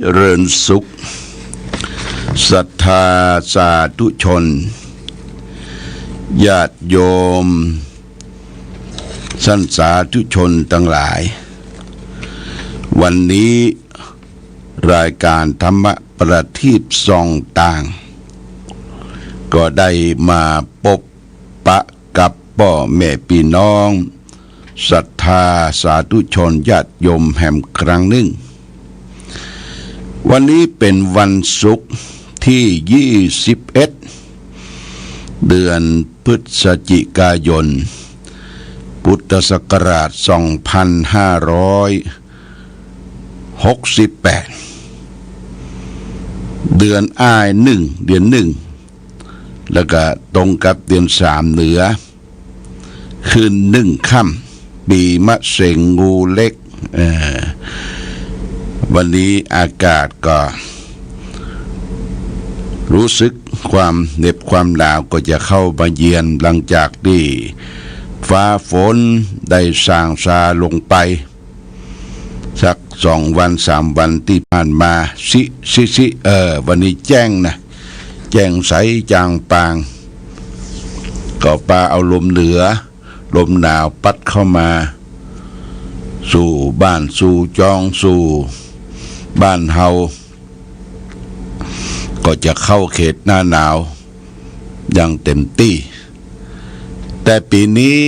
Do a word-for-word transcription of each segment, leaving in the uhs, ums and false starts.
เจริญสุข ศรัทธาสาธุชน ญาติโยม ท่านสาธุชนตังหลาย วันนี้รายก๋านธรรมะประทีปส่องตาง ก็ได้มาปบปะกับป้อแม่ปี้น้อง ศรัทธาสาธุชนญาติโยมแหมครั้งนึ่ง วันนี้เป๋นวันศุกร์ตี้ยี่สิบเอ็ด เดือนพฤศจิกายน พุทธศักราชสองพันห้าร้อยหกสิบแปด เดือนอ้ายนึ่ง เดือนนึ่ง แล้วก็ตรงกับเดือนสามเหนือ คืนนึ่งค่ำ ปีมะเสงงูเล็ก เอ่อ วันนี้อากาศก็ รู้สึกความเหน็บความหนาวก็จะเข้ามาเยียน หลังจากตี้ฟ้าฝนได้ส่างซาลงไป สักสองวันสามวันตี้ผ่านมา สิ สิ สิ เออ วันนี้แจ้งนะ แจ้งใสจ่างป่าง ก็ปาเอาลมเหนือ ลมหนาวปั๊ดเข้ามา สู่บ้านสู่จองสู่บ้านเฮา ก็จะเข้าเขตหน้าหนาวอย่างเต็มตี้ แต่ปี๋นี้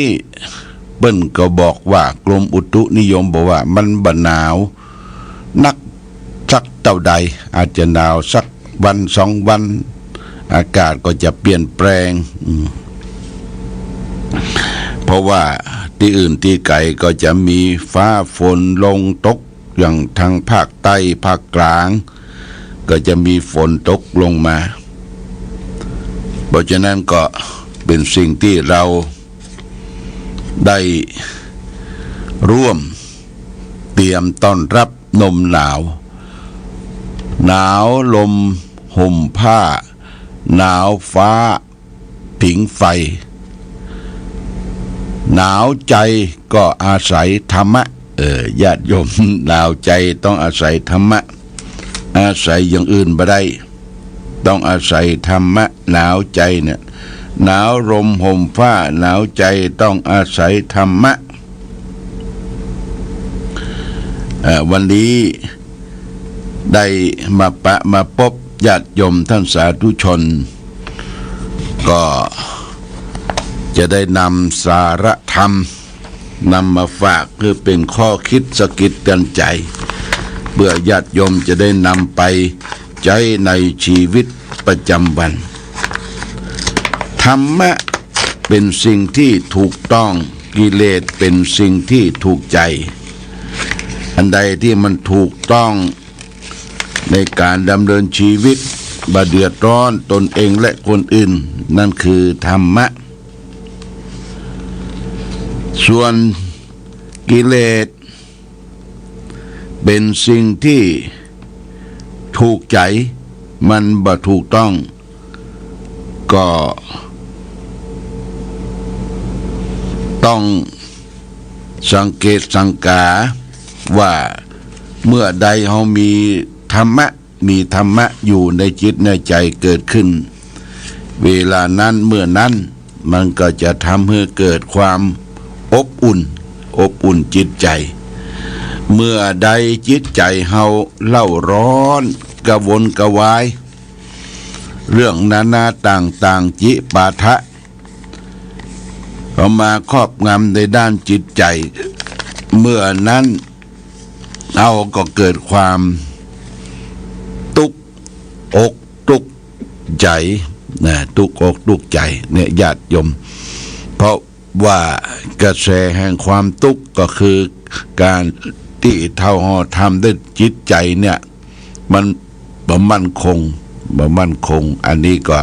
เปิ้นก็บอกว่า กรมอุตุนิยมบอกว่ามันบ่หนาวนักสักเต้าใด อาจจะหนาวสักวันสองวัน อากาศก็จะเปลี่ยนแปลง อืม เพราะว่าตี้อื่นตี้ไก๋ก็จะมีฟ้าฝนลงตก อย่างตางภาคใต้ภาคกลาง ก็จะมีฝนตกลงมา เพราะฉะนั้นก็เป๋นสิ่งตี้เราได้ร่วมเตรียมต้อนรับลมหนาว หนาวลมห่มผ้า หนาวฟ้า ผิงไฟ หนาวใจ๋ก็อาศัยธรรมะ เออ ญาติโยม หนาวใจ๋ต้องอาศัยธรรมะ อาศัยอย่างอื่นบ่ได้ ต้องอาศัยธรรมะ หนาวใจ๋เนี่ย หนาวลมห่มผ้า หนาวใจ๋ต้องอาศัยธรรมะ เอ่อ วันนี้ได้มาปะมาปบญาติโยมท่านสาธุชน ก็จะได้นำสาระธรรมนำมาฝาก เพื่อเป๋นข้อคิดสะกิดเตือนใจ๋ เพื่อญาติโยมจะได้นำไปใจ๊ในชีวิตประจำวัน ธรรมะเป๋นสิ่งตี้ถูกต้อง กิเลสเป๋นสิ่งตี้ถูกใจ๋ อันใดตี้มันถูกต้องในก๋านดำเนินชีวิต บ่เดือดร้อนตนเองและคนอื่น นั่นคือธรรมะ ส่วนกิเลสเป๋นสิ่งตี้ถูกใจ๋ มันบ่ถูกต้อง ก็ต้องสังเกตสังกาว่า เมื่อใดเฮามีธรรมะ มีธรรมะอยู่ในจิตในใจ๋เกิดขึ้น เวลานั้นเมื่อนั้น มันก็จะทำหื้อเกิดความอบอุ่น อบอุ่นจิตใจ๋ เมื่อใดจิตใจ๋เฮาเร่าร้อน กระวนกระวาย เรื่องนานาต่างๆ จิปาถะ เข้ามาครอบงำในด้านจิตใจ๋ เมื่อนั้นเฮาก็เกิดความตุ๊กอกตุ๊กใจ๋นะ ตุ๊กอกตุ๊กใจ๋เนี่ยญาติโยม เพราะว่ากระแสแห่งความตุ๊กข์ก็คือก๋านตี้เฮาห่อธรรมด้วยจิตใจ๋เนี่ย มันบ่มั่นคง บ่มั่นคง อันนี้ก็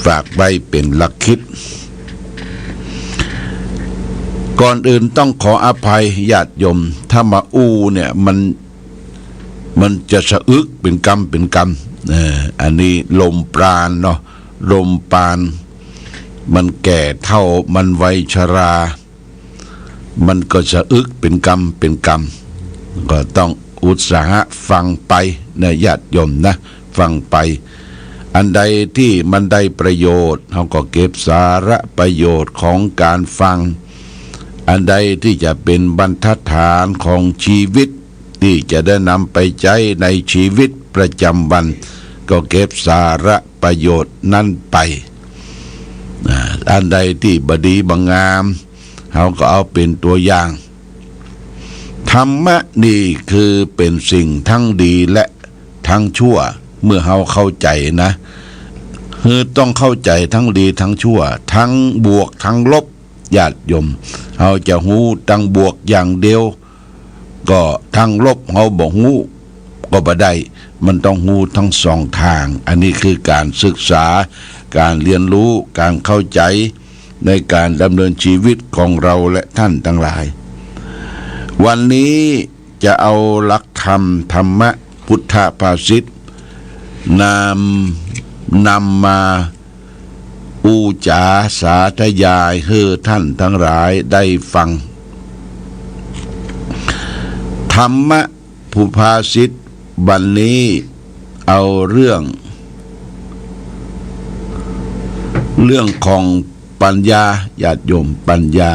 ฝากไว้เป๋นหลักคิด ก่อนอื่นต้องขออภัยญาติโยม ถ้ามาอู้เนี่ยมัน มันจะสะอึกเป๋นกำเป๋นกำ เออ อันนี้ลมปราณเนาะ ลมปราณ มันแก่เฒ่า มันวัยชรา มันก็สะอึกเป๋นกำเป๋นก ก็ต้องอุตสาหะฟังไปนะญาติโยมนะ ฟังไป อันใดตี้มันได้ประโยชน์ เฮาก็เก็บสาระประโยชน์ของการฟัง อันใดตี้จะเป๋นบรรทัดฐานของชีวิต ตี้จะได้นำไปใจ๊ในชีวิตประจำวัน ก็เก็บสาระประโยชน์นั้นไป อ่า อันใดตี้บ่ดีบ่งาม เฮาก็เอาเป๋นตั๋วอย่าง ธรรมะนี่คือเป๋นสิ่งทั้งดีและทั้งชั่ว เมื่อเฮาเข้าใจ๋นะ คือต้องเข้าใจ๋ทั้งดีทั้งชั่ว ทั้งบวกทั้งลบ ญาติโยม เฮาจะฮู้ตังบวกอย่างเดียว ก็ตังลบเฮาบ่ฮู้ ก็บ่ได้ มันต้องฮู้ตังสองตาง อันนี้คือการศึกษา การเฮียนฮู้ การเข้าใจ๋ ในการดำเนินชีวิตของเราและท่านตังหลาย วันนี้จะเอาหลักธรรม ธรรมะพุทธภาษิต นำ นำมาอู้จ๋าสาธยายหื้อท่านตังหลายได้ฟัง ธรรมะพุทธภาษิตวันนี้เอาเรื่อง เรื่องของปัญญา ญาติโยม ปัญญา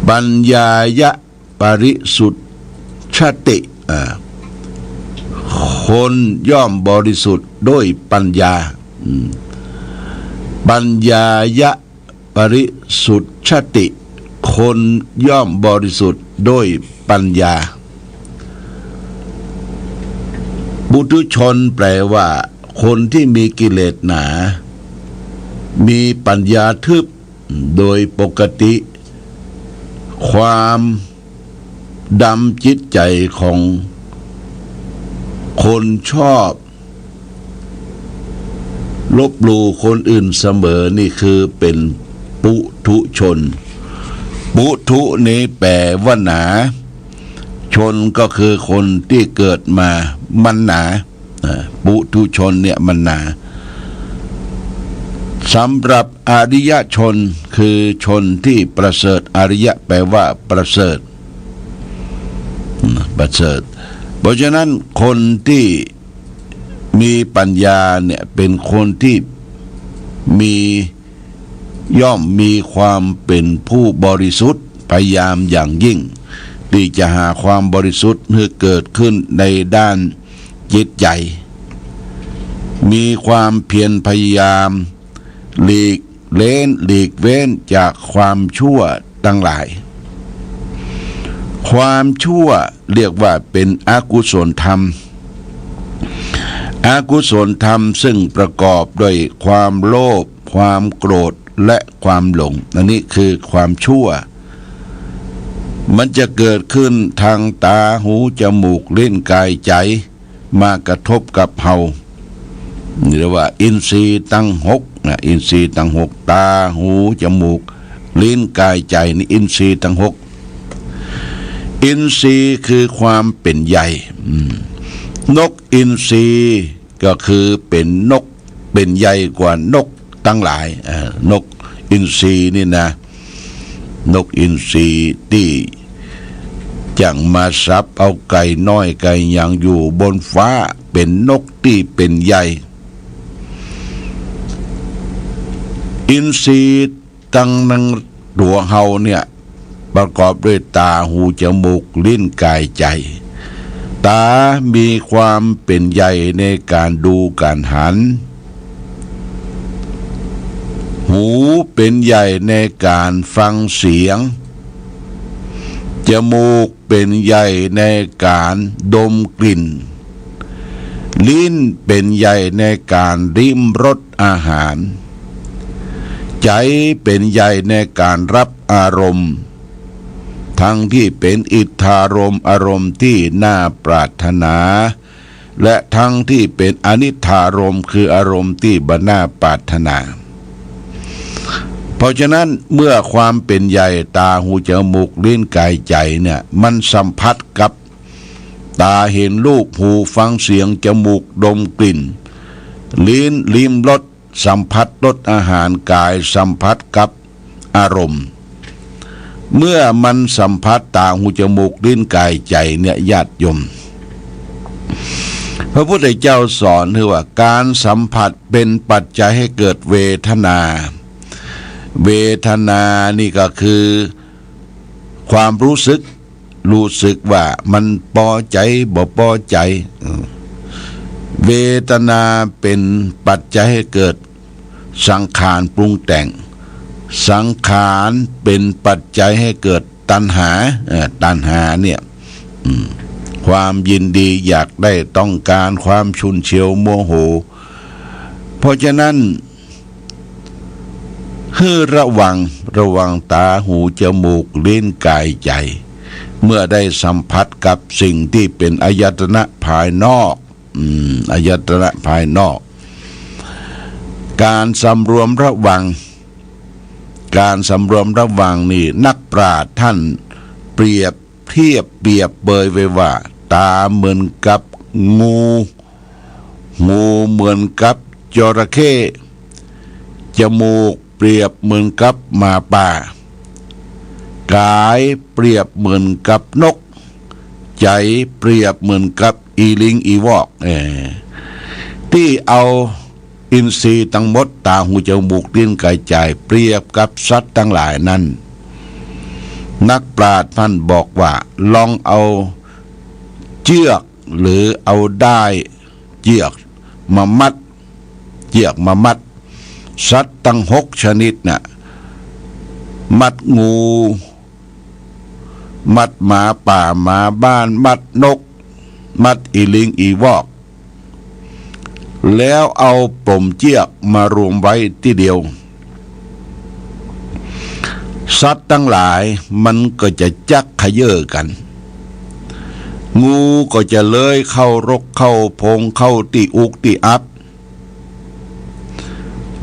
ปัญญายะ ปริสุทธติ อ่า คนย่อมบริสุทธิ์ด้วยปัญญา อืม ปัญญายะปริสุทธติ คนย่อมบริสุทธิ์ด้วยปัญญา ปุถุชนแปลว่า คนที่มีกิเลสหนา มีปัญญาทึบ โดยปกติ ความดำจิตใจ๋ของคนชอบลบหลู่คนอื่นเสมอ นี่คือเป๋นปุถุชน ปุถุนี้แปลว่าหนา ชนก็คือคนตี้เกิดมา มันหนา อ่า ปุถุชนเนี่ยมันหนา สำหรับอริยชนคือชนที่ประเสริฐ อริยะแปลว่าประเสริฐ อืม ประเสริฐ เพราะฉะนั้นคนที่มีปัญญาเนี่ยเป๋นคนที่มี ย่อมมีความเป๋นผู้บริสุทธิ์ พยายามอย่างยิ่ง ตี้จะหาความบริสุทธิ์หื้อเกิดขึ้นในด้านจิตใจ๋ มีความเพียรพยายาม หลีกเล้น หลีกเว้นจากความชั่วตังหลาย ความชั่วเรียกว่าเป๋นอกุศลธรรม อกุศลธรรมซึ่งประกอบด้วยความโลภ ความโกรธ และความหลง อันนี้คือความชั่ว มันจะเกิดขึ้นทางตา หู จมูก ลิ้น กาย ใจ๋ มากระทบกับเฮา เรียกว่าอินทรีย์ตังหกนะ อินทรีย์ตังหก ตา หู จมูก ลิ้น กาย ใจ๋ นี่อินทรีย์ตังหก อินทรีย์คือความเป๋นใหญ่ อืม นกอินทรีก็คือเป๋นนก เป๋นใหญ่กว่านกตังหลาย เอ่อ นกอินทรีนี่นะ นกอินทรีตี้จั่งมาสับเอาไก่น้อยไก่หยังอยู่บนฟ้า เป๋นนกตี้เป๋นใหญ่ อินทรีย์ตังในตั๋วเฮาเนี่ย ประกอบด้วยตา หู จมูก ลิ้น กาย ใจ๋ ตามีความเป๋นใหญ่ในก๋านดูก๋านหัน หูเป๋นใหญ่ในก๋านฟังเสียง จมูกเป๋นใหญ่ในก๋านดมกลิ่น ลิ้นเป๋นใหญ่ในก๋านลิ้มรสอาหาร ใจ๋เป๋นใหญ่ในก๋านรับอารมณ์ ทั้งตี้เป๋นอิทธารมณ์ อารมณ์ตี้น่าปรารถนา และทั้งตี้เป๋นอนิทธารมณ์ คืออารมณ์ตี้บ่น่าปรารถนา เพราะฉะนั้นเมื่อความเป๋นใหญ่ตา หู จมูก ลิ้น กาย ใจ๋เนี่ย มันสัมผัสกับ ตาเห็นรูป หูฟังเสียง จมูกดมกลิ่น ลิ้นลิ้มรส สัมผัสรสอาหาร กายสัมผัสกับอารมณ์ เมื่อมันสัมผัสตา หู จมูก ลิ้น กาย ใจ๋เนี่ย ญาติโยม พระพุทธเจ้าสอนหื้อว่าก๋านสัมผัสเป๋นปัจจัยหื้อเกิดเวทนา เวทนานี่ก็คือความรู้สึก รู้สึกว่ามันปอใจ๋ บ่ปอใจ๋ อืม เวทนาเป๋นปัจจัยหื้อเกิดสังขารปรุงแต่ง สังขารเป๋นปัจจัยหื้อเกิดตัณหา เอ่อ ตัณหาเนี่ย อืม ความยินดีอยากได้ต้องก๋าน ความชุนเฉียวโมโห เพราะฉะนั้น หื้อระวัง ระวังตา หู จมูก ลิ้น กาย ใจ๋ เมื่อได้สัมผัสกับสิ่งตี้เป๋นอายตนะภายนอก อืม อายตนะภายนอก ก๋านสำรวมระวัง ก๋านสำรวมระวังนี่ นักปราชญ์ต้านเปรียบเทียบเปรียบเปยไว้ว่า ต๋าเหมือนกับงู หูเหมือนกับจระเข้ จมูกเปรียบเหมือนกับหมาป่า ก๋ายเปรียบเหมือนกับนก ใจ๋เปรียบเหมือนกับอี่ลิงอี่วอก เออ ตี้เอาอินทรีย์ตังหมด ต๋า หู จมูก ลิ้น กาย ใจ๋ เปรียบกับสัตว์ตังหลายนั้น นักปราชญ์ต้านบอกว่า ลองเอาเจื้อก หรือเอาด้ายเจื้อกมามัด เจื้อกมามัด สัตว์ตังหกชนิดน่ะ มัดงู มัดหมาป่าหมาบ้าน มัดนก มัดอี่ลิงอี่วอก แล้วเอาป๋มเจื้อกมารวมไว้ตี้เดียว สัตว์ตังหลายมันก็จะจักเขย่อกั๋น งูก็จะเลื้อยเข้ารกเข้าโพรง เข้าตี้อุกตี้อับ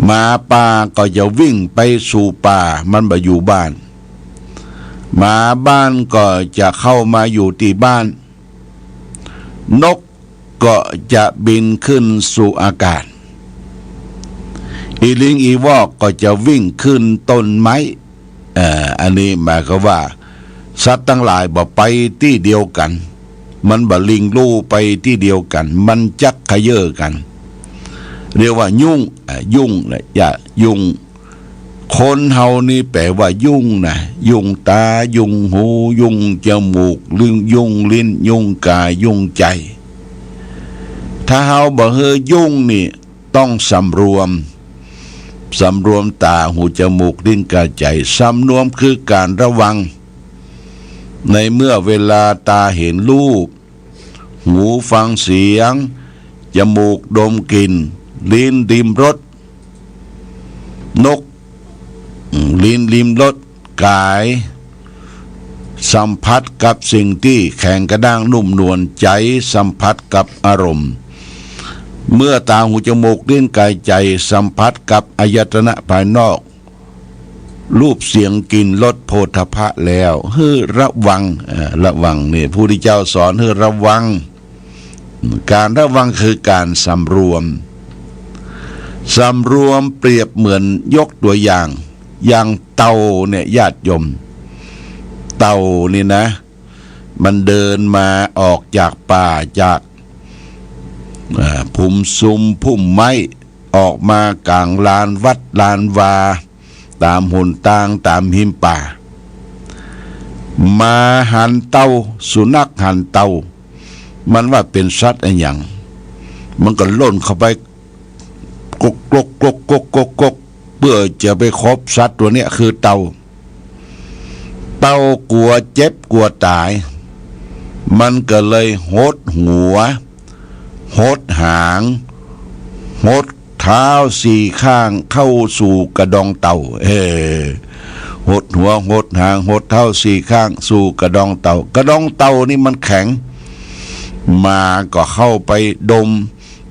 หมาป่าก็จะวิ่งไปสู่ป่า มันบ่อยู่บ้าน หมาบ้านก็จะเข้ามาอยู่ตี้บ้าน นกก็จะบินขึ้นสู่อากาศ อี่ลิงอี่วอกก็จะวิ่งขึ้นต้นไม้ เอ่อ อันนี้หมายความว่า สัตว์ตังหลายบ่ไปตี้เดียวกั๋น มันบ่ลิ่งลู่ไปตี้เดียวกั๋น มันจักเขย่อกั๋น เรียกว่ายุง อ่ะ ยุงนะ อย่า ยุง คนเฮานี่แป๋ว่ายุงนะ ยุงต๋า ยุงหู ยุงจมูก ยุง ยุงลิ้น ยุงกาย ยุงใจ๋ ถ้าเฮาบ่หื้อยุงนี่ ต้องสำรวม สำรวมต๋า หู จมูก ลิ้น กาย ใจ๋ สำรวมคือก๋านระวัง ในเมื่อเวลาต๋าเห็นรูป หูฟังเสียง จมูกดมกลิ่น ลิ้นลิ้มรส นก อืม ลิ้นลิ้มรส ก๋ายสัมผัสกับสิ่งตี้แข็งกระด้างนุ่มนวล ใจ๋สัมผัสกับอารมณ์ เมื่อต๋า หู จมูก ลิ้น กาย ใจ๋ สัมผัสกับอายตนะภายนอก รูป เสียง กลิ่น รส โผฏฐัพพะแล้ว หื้อระวัง เอ่อ ระวังนี่ พระพุทธเจ้าสอนหื้อระวัง ก๋านระวังคือก๋านสำรวม สำรวมเปรียบเหมือน ยกตัวอย่าง อย่างเต่าเนี่ย ญาติโยม เต่านี่นะ มันเดินมาออกจากป่า จาก อ่า พุ่มซุมพุ่มไม้ ออกมากลางลานวัดลานวา ต๋ามหนตาง ต๋ามฮิมป่า หมาหันเต่า สุนัขหันเต่า มันว่าเป๋นสัตว์อะหยัง มันก็ล่นเข้าไป กกกกกกกกกกก เปื้อจะไปขบสัตว์ตั๋วเนี้ย คือเต่า เต่ากั๋วเจ็บกั๋วต๋าย มันก็เลยหดหัว หดหาง หดเท้าสี่ข้างเข้าสู่กระดองเต่า เออ หดหัว หดหาง หดเท้าสี่ข้างสู่กระดองเต่า กระดองเต่านี่มันแข็ง หมาก็เข้าไปดม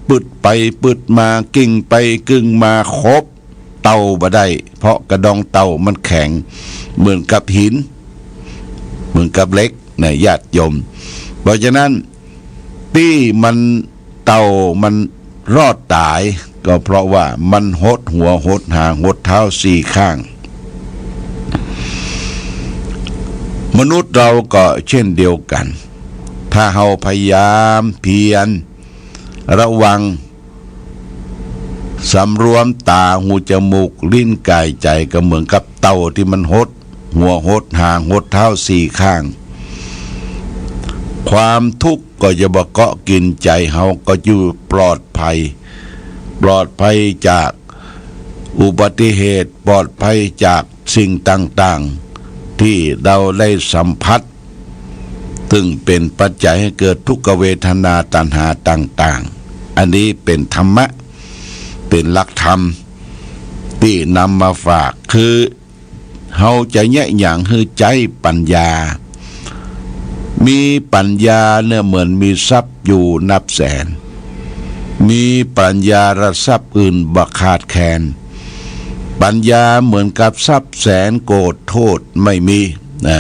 ปึ๊ดไปปึ๊ดมา กึ่งไปกึ่งมา ขบเต่าบ่ได้ เพราะกระดองเต่ามันแข็ง เหมือนกับหิน เหมือนกับเหล็กนะ ญาติโยม เพราะฉะนั้น ตี้มัน เต่ามันรอดต๋าย ก็เพราะว่ามันหดหัว หดหาง หดเท้าสี่ข้าง มนุษย์เฮาก็เช่นเดียวกั๋น ถ้าเฮาพยายามเพียรระวัง สำรวมต๋า หู จมูก ลิ้น ก๋าย ใจ๋ ก็เหมือนกับเต่าตี้มันหดหัว หดหาง หดเท้าสี่ข้าง ความทุกข์ก็จะบ่เกาะกิ๋นใจ๋เฮา ก็อยู่ปลอดภัย ปลอดภัยจากอุบัติเหตุ ปลอดภัยจากสิ่งต่างๆ ตี้เฮาได้สัมผัส ซึ่งเป๋นปัจจัยหื้อเกิดทุกขเวทนาตัณหาต่างๆ อันนี้เป๋นธรรมะ เป๋นหลักธรรมตี้นำมาฝาก คือเฮาจะเยียะหยังหื้อใจ๊ปัญญา มีปัญญาเนี่ยเหมือนมีทรัพย์อยู่นับแสน มีปัญญาละทรัพย์อื่นบ่ขาดแคลน ปัญญาเหมือนกับทรัพย์แสนโกดโทษไม่มี นะ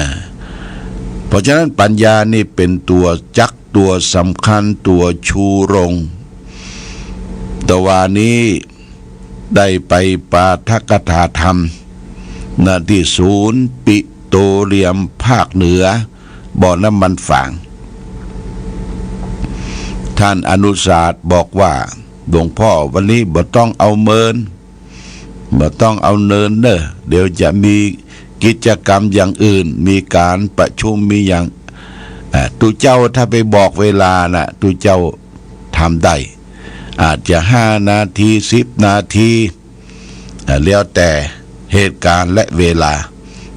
เพราะฉะนั้นปัญญานี่เป๋นตั๋วจัก ตั๋วสำคัญ ตั๋วชูโรง ตะวานี้ได้ไปปาฐกถาธรรม ณ ตี้ศูนย์ปิโตรเลียมภาคเหนือ บ่อน้ำมันฝาง ต้านอนุสาสน์บอกว่า หลวงพ่อวันนี้บ่ต้องเอาเมิน บ่ต้องเอาเนินเน่อ เดี๋ยวจะมีกิจกรรมอย่างอื่น มีก๋านประชุม มีอย่าง อ่า ตุ๊เจ้าถ้าไปบอกเวลาน่ะ ตุ๊เจ้าทำได้ อาจจะห้านาที สิบนาที อ่า แล้วแต่เหตุการณ์และเวลา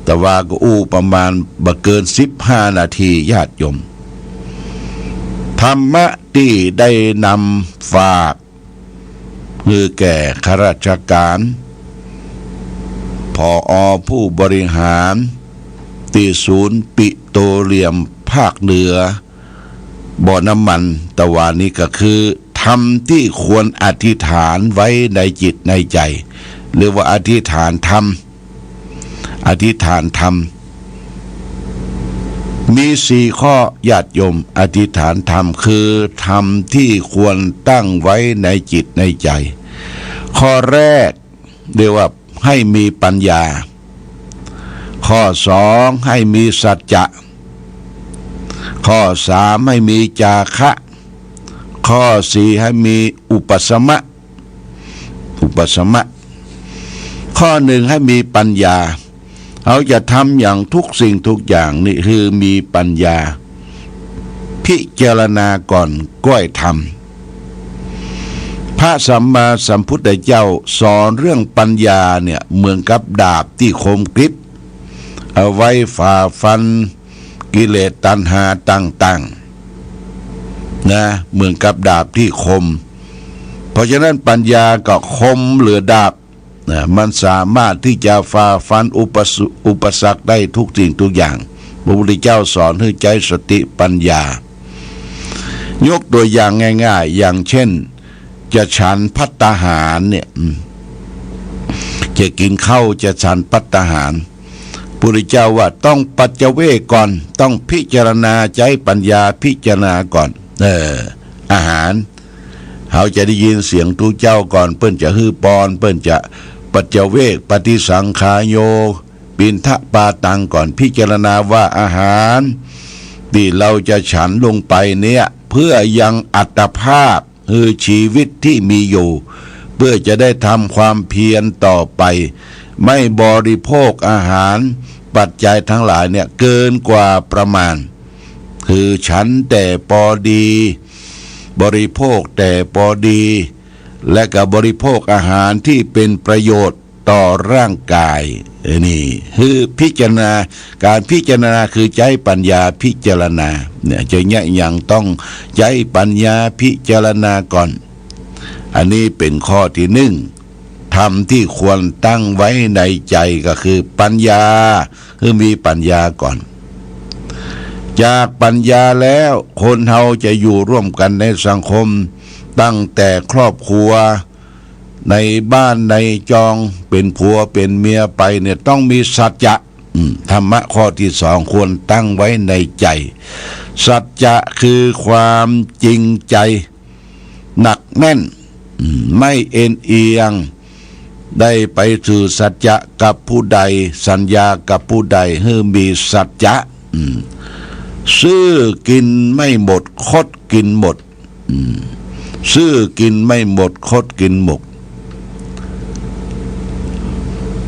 ตะวาก็อู้ประมาณบ่เกินสิบห้านาที ญาติโยม ธรรมะตี้ได้นำฝาก หื้อแก่ข้าราชก๋าน ผอ ผู้บริหาร ตี้ศูนย์ปิโตรเลียมภาคเหนือ บ่อน้ำมัน ตะวานี้ก็คือ ธรรมตี้ควรอธิษฐานไว้ในจิตในใจ๋ เรียกว่าอธิษฐานธรรม อธิษฐานธรรม มีสี่ข้อ ญาติโยม อธิษฐานธรรม คือธรรมตี้ควรตั้งไว้ในจิตในใจ๋ ข้อแรกเรียกว่าให้มีปัญญา ข้อสองให้มีสัจจะ ข้อสามให้มีจาคะ ข้อสี่ให้มีอุปสมะ อุปสมะ ข้อหนึ่งให้มีปัญญา เฮาจะทำหยังทุกสิ่งทุกอย่างนี่คือมีปัญญา พิจารณาก่อนก้อยทำ พระสัมมาสัมพุทธเจ้าสอนเรื่องปัญญาเนี่ยเหมือนกับดาบตี้คมกริบ เอาไว้ฝ่าฟันกิเลสตัณหาต่างๆ นะ เหมือนกับดาบตี้คม เพราะฉะนั้นปัญญาก็คมเหลือดาบ นะ มันสามารถตี้จะฝ่าฟันอุปสุ- อุปสรรคได้ทุกสิ่งทุกอย่าง พระพุทธเจ้าสอนหื้อใจ๊สติปัญญา ยกตั๋วอย่างง่ายๆ อย่างเช่น จะฉันภัตตาหารเนี่ย อืม จะกิ๋นข้าว จะฉันภัตตาหาร พุทธเจ้าว่าต้องปัจจเวกก่อน ต้องพิจารณา ใจ๊ปัญญาพิจารณาก่อน เออ อาหาร เฮาจะได้ยินเสียงตุ๊เจ้าก่อน เปิ้นจะหื้อปอน เปิ้นจะปัจจเวก ปฏิสังขายโย ปิณฑปาตังก่อน พิจารณาว่าอาหารตี้เฮาจะฉันลงไปเนี่ย เพื่อยังอัตภาพ คือชีวิตตี้มีอยู่ เพื่อจะได้ทำความเพียรต่อไป ไม่บริโภคอาหารปัจจัยทั้งหลายเนี่ยเกินกว่าประมาณ คือฉันแต่ปอดี บริโภคแต่ปอดี และก็บริโภคอาหารตี้เป๋นประโยชน์ต่อร่างก๋าย เออ นี่คือพิจารณา ก๋านพิจารณาคือใจ๊ปัญญาพิจารณา เนี่ย จะเยียะหยังต้องใจ๊ปัญญาพิจารณาก่อน อันนี้เป๋นข้อตี้หนึ่ง ธรรมตี้ควรตั้งไว้ในใจ๋ก็คือปัญญา คือมีปัญญาก่อน จากปัญญาแล้วคนเฮาจะอยู่ร่วมกั๋นในสังคม ตั้งแต่ครอบครัว ในบ้านในจอง เป๋นผัวเป๋นเมียไปเนี่ยต้องมีสัจจะ อืม ธรรมะข้อตี้สองควรตั้งไว้ในใจ๋ สัจจะคือความจริงใจ๋ หนักแน่น อืม ไม่เอนเอียง ได้ไปถือสัจจะกับผู้ใด สัญญากับผู้ใด หื้อมีสัจจะ อืม ซื่อกิ๋นไม่หมด คดกิ๋นหมด อืม ซื่อกิ๋นไม่หมด คดกิ๋นหมด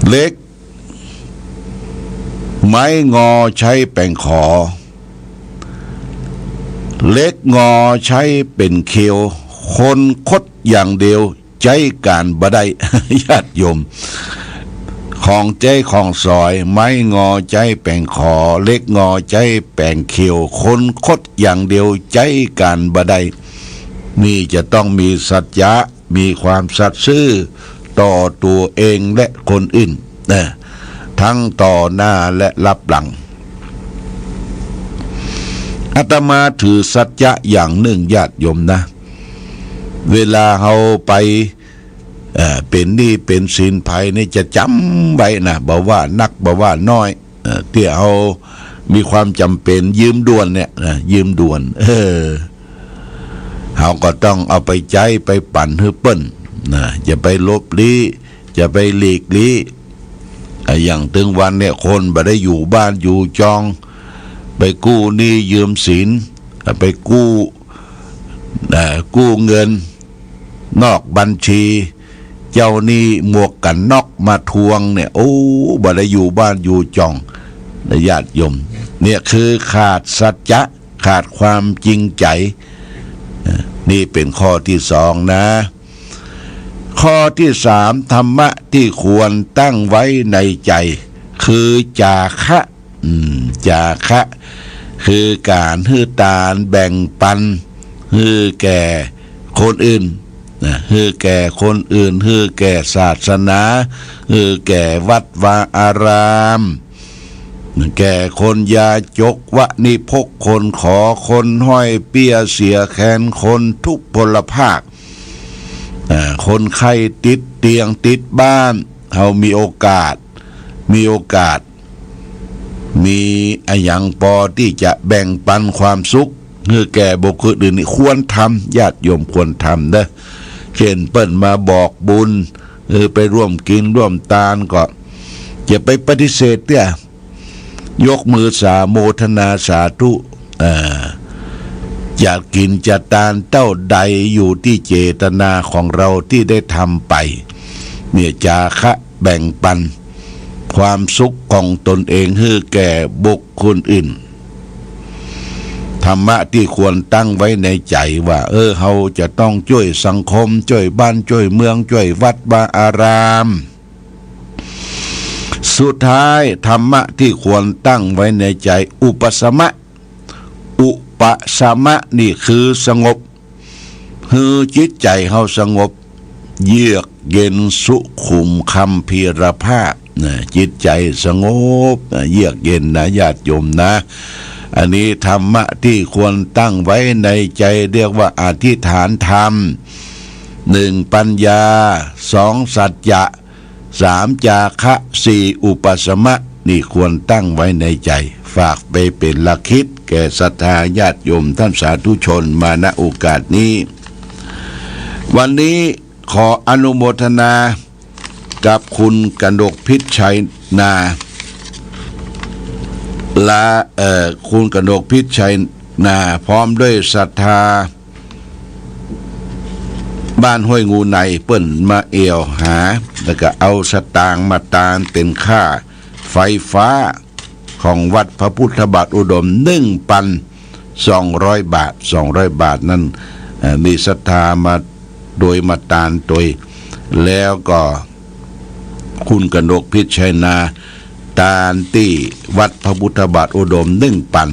เหล็ก ไม้งอใช้แป๋งขอ เหล็กงอใช้เป๋นเขลียว คนคดอย่างเดียวใจ๊ก๋านบ่ได้ ญาติโยม ของใจ๊ของสอย ไม้งอใจ๊แป๋งขอ เหล็กงอใจ๊แป๋งเขลียว คนคดอย่างเดียวใจ๊ก๋านบ่ได้ นี่จะต้องมีสัจจะ มีความสัตย์ซื่อต่อตั๋วเองและคนอื่นนะ ทั้งต่อหน้าและลับหลัง อาตมาถือสัจจะอย่างนึ่งญาติโยมนะ เวลาเฮาไป เอ่อ เป๋นหนี้เป๋นสินใผนี่จะจ๋ำไว้นะ บ่ว่านักบ่ว่าน้อย เอ่อ ตี้เฮามีความจ๋ำเป๋นยืมด่วนเนี่ยนะ ยืมด่วน เออ เฮาก็ต้องเอาไปใจ๊ไปปั๋นหื้อเปิ้นนะ จะไปหลบลี้ จะไปหลีกลี้ อ่ะ อย่างตึงวันเนี่ย คนบ่ได้อยู่บ้านอยู่จอง ไปกู้หนี้ยืมสิน อ่ะ ไปกู้ อ่ะ กู้เงินนอกบัญชี เจ้าหนี้หมวกกั๋นน็อกมาทวงเนี่ย โอ้ บ่ได้อยู่บ้านอยู่จองนะญาติโยม เนี่ยคือขาดสัจจะ ขาดความจริงใจ๋ อ่ะ นี่เป๋นข้อตี้สองนะ ข้อตี้สาม ธรรมะตี้ควรตั้งไว้ในใจ๋ คือจาคะ อืม จาคะ คือก๋านหื้อตานแบ่งปัน หื้อแก่คนอื่นนะ หื้อแก่คนอื่น หื้อแก่ศาสนา หื้อแก่วัดวาอาราม แก่คนยาจก วณิพก คนขอ คนห้อยเปี้ยเสียแขน คนทุพพลภาพ อ่า คนไข้ติดเตียงติดบ้าน เฮามีโอกาส มีโอกาส มีอะหยังปอตี้จะแบ่งปันความสุขหื้อแก่บุคคลอื่นนี่ควรทำ ญาติโยมควรทำเน่อ เจ้นเปิ้นมาบอกบุญ เออ ไปร่วมกิ๋นร่วมตานก็ อย่าไปปฏิเสธเตื้อ ยกมือสาโมทนาสาธุ เอ่อ จะกิ๋นจะตานเต้าใดอยู่ตี้เจตนาของเฮาตี้ได้ทำไป เนี่ย จาคะ แบ่งปันความสุขของตนเองหื้อแก่บุคคลอื่น ธรรมะตี้ควรตั้งไว้ในใจ๋ว่า เออ เฮาจะต้องจ้วยสังคม จ้วยบ้าน จ้วยเมือง จ้วยวัดวาอาราม สุดท้าย ธรรมะตี้ควรตั้งไว้ในใจ๋ อุปสมะ อุปสมะนี่คือสงบ หื้อจิตใจ๋เฮาสงบ เยือกเย็นสุขุมคัมภีรภาพนะ จิตใจ๋สงบนะ เยือกเย็นนะ ญาติโยมนะ อันนี้ธรรมะตี้ควรตั้งไว้ในใจ๋ เรียกว่าอธิษฐานธรรม หนึ่ง ปัญญา สอง สัจจะ สาม จาคะ สี่ อุปสมะ นี่ควรตั้งไว้ในใจ๋ ฝากไปเป๋นหลักคิดแก่ศรัทธาญาติโยมต้านสาธุชนมา ณ โอกาสนี้ วันนี้ขออนุโมทนากับคุณกนกพิชชัยนา และ เอ่อ คุณกนกพิชชัยนา พร้อมด้วยศรัทธา บ้านห้วยงูใน เปิ้นมาแอ่วหา แล้วก็เอาสตางค์มาตานเป๋นค่าไฟฟ้าของวัดพระพุทธบาทอุดม หนึ่งปันสองร้อยบาท สองร้อยบาทนั้น เอ่อ มีศรัทธามาโตย มาตานโตย แล้วก็ คุณกนกพิชชัยนา ตานตี้วัดพระพุทธบาทอุดมหนึ่งปัน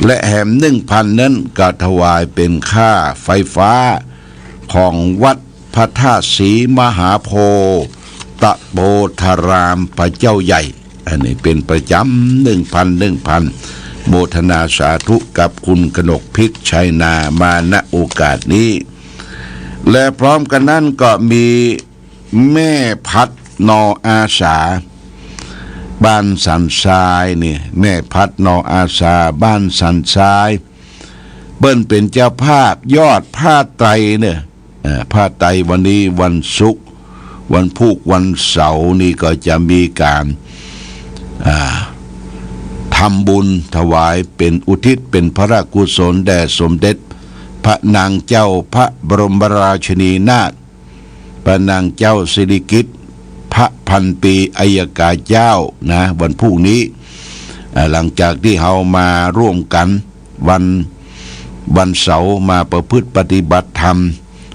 และแหมหนึ่งปันนั้นก็ถวายเป๋นค่าไฟฟ้าของวัดพระธาตุศรีมหาโพธิ์ตะโพธารามพระเจ้าใหญ่ อันนี้เป๋นประจ๋ำ หนึ่งปัน หนึ่งปัน โมทนาสาธุกับคุณกนกพิชชัยนามา ณ โอกาสนี้ และพร้อมกั๋นนั้นก็มี แม่พัด นออาสา บ้านสันทรายนี่ แม่พัด นออาสา บ้านสันทราย เปิ้นเป๋นเจ้าภาพยอดผ้าไตรเนี่ย เอ่อ ผ้าไตรวันนี้วันศุกร์ วันพูก วันเสาร์นี่ก็จะมีก๋าน อ่า ท ทำบุญถวายเป๋นอุทิศเป๋นพระราชกุศลแด่สมเด็จพระนางเจ้าพระบรมราชินีนาถ พระนางเจ้าสิริกิติ์ พระพันปีอัยกาเจ้านะ วันพรุ่งนี้ อ่า หลังจากตี้เฮามาร่วมกั๋นวัน วันเสาร์มาประพฤติปฏิบัติธรรม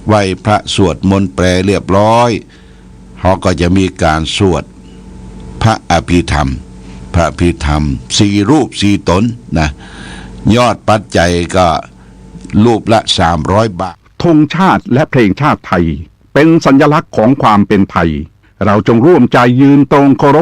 ไหว้พระสวดมนต์แปลเรียบร้อย เฮาก็จะมีก๋านสวดพระอภิธรรม พระอภิธรรม สี่รูปสี่ต๋นนะ ยอดปัจจัยก็รูปละสามร้อยบาท ธงชาติและเพลงชาติไทย เป็นสัญลักษณ์ของความเป็นไทย เราจงร่วมใจยืนตรงเคารพ